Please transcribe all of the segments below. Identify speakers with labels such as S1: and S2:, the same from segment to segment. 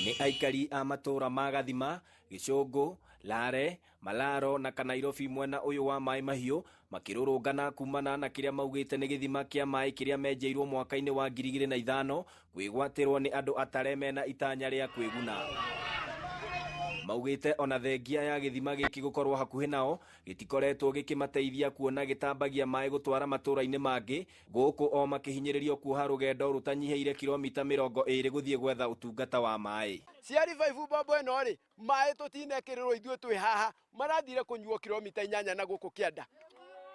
S1: Nĩ aikari a matũũra ma Gathima, Gĩcũngũ, Lare, Malaro na Kanairobi mwena ũyũ wa Maĩ Mahiũ makĩrũrũngana kumana na kĩrĩa maugĩte nĩ gĩthima kĩa maĩ kĩrĩa menjeirwo mwaka-inĩ wa 2005 kwĩgwatĩrwo nĩ andũ atare mena itanya rĩa kwĩguna. Maugĩte ona thengia ya gĩthima gĩkĩ gũkorwo hakuhĩ nao gĩtikoretwo gĩkĩmateithia kuona gĩtambagia maĩ gũtwara matũũra-inĩ mangĩ gũkũ o makĩhinyĩrĩrio kuoha rũgendo rũtanyihĩire kilomita 20 gũthiĩ gwetha ũtungata wa maĩ.
S2: Ciari baibu mbombo ĩno rĩ, maĩ tũtinekĩrĩrwo ithuĩ twĩ haha, marathire kũnyuo kilomita 8 na gũkũ kĩanda.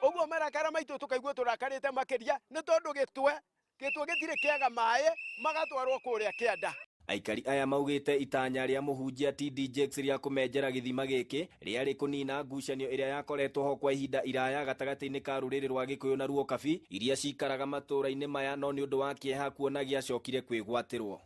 S2: Ũguo marakara maitũ tũkaigua tũrakarĩte makĩria nĩ tondũ gĩtwe gĩtwe gĩtirĩ kĩaga maĩ magatwarwo kũrĩa kĩanda.
S1: Aikari aya maugĩte itanya rĩa mũhunjia TD Jakes rĩa kũmenjera gĩthima gĩkĩ rĩarĩ kũnina ngucanio ĩrĩa yakoretwo ho kwa ihinda iraya gatagatĩ-inĩ ka rũrĩrĩ rwa Gĩkũyũ na Ruokabi iria cikaraga matũũra-inĩ maya, no nĩ ũndũ wa kĩeha kuona gĩacokire kwĩgwatĩrwo.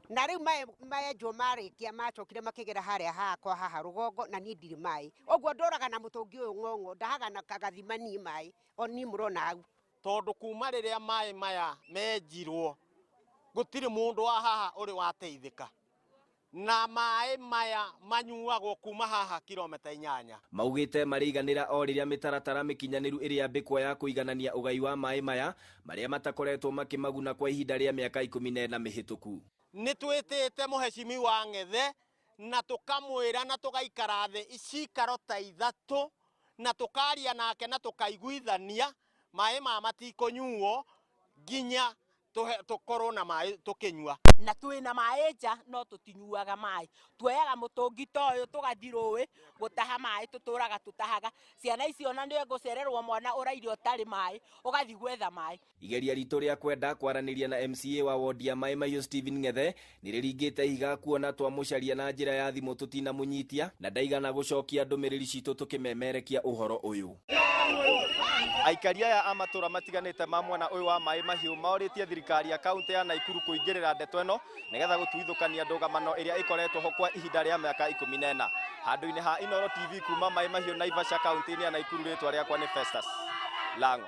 S3: Na rĩu maĩ maenjwo marĩkia macokire makĩgera harĩa hakwa haha rũgongo, na niĩ ndirĩ maĩ, ũguo ndũraga na mũtũngi ũyũ ng'ong'o, ndahaga na kagathima niĩ maĩ o niĩ mũrona hau.
S4: Tondũ kuma rĩrĩa maĩ maya menjirwo gũtirĩ mũndũ wa haha ũrĩ wateithĩka, na maĩ maya manyuagwo kuma haha kilomita 8.
S1: Maugĩte marĩiganĩra o rĩrĩa mĩtaratara mĩkinyanĩru ĩrĩambĩkwo ya kũiganania ũgai wa maĩ maya marĩa matakoretwo makĩmaguna kwa ihinda rĩa mĩaka 14 mĩhĩtũku.
S4: Nĩ twĩtĩte mũhecimiwa Ng'ethe na tũkamwĩra na tũgaikara thĩ cikaro ta 3 na tũkaria nake na tũkaiguithania maĩ ma matikũnyuo nginya tũkorwo na maĩ tũkĩnyua.
S5: Na twĩna maĩ nja no tũtinyuaga maĩ, tuoyaga mũtũngi ta ũyũ tũgathiĩ rũĩ gũtaha maĩ, tũtũraga tũtahaga. Ciana ici ona nĩ egũcererwo mwana ũraire ũtarĩ maĩ, ũgathiĩ gwetha maĩ.
S1: Igeria ritũ rĩa kwenda kwaranĩria na MCA wa wodi ya Maĩ Mahiũ Stephen Ng'ethe nĩ rĩringĩte ihiga kuona twamũcaria na njĩra ya thimũ tũtinamũnyitia na ndaigana gũcokia ndũmĩrĩri citũ tũkĩmemerekia ũhoro ũyũ. Aikari aya a matũra matiganĩte ma mwena ũyũ wa Maĩ Mahiũ maorĩtie thirikari ya kaunti ya Naikuru kũingĩrĩra ndeto ĩno nĩgetha gũtuithũkania ndũgamano ĩrĩa ĩkoretwo ho kwa ihinda rĩa mĩaka 14. Handũ-inĩ ha Inooro TV kuma Maĩ Mahiũ Naivasha kaunti-inĩ ya Naikuru, rĩtwa rĩakwa nĩ Festus Lango.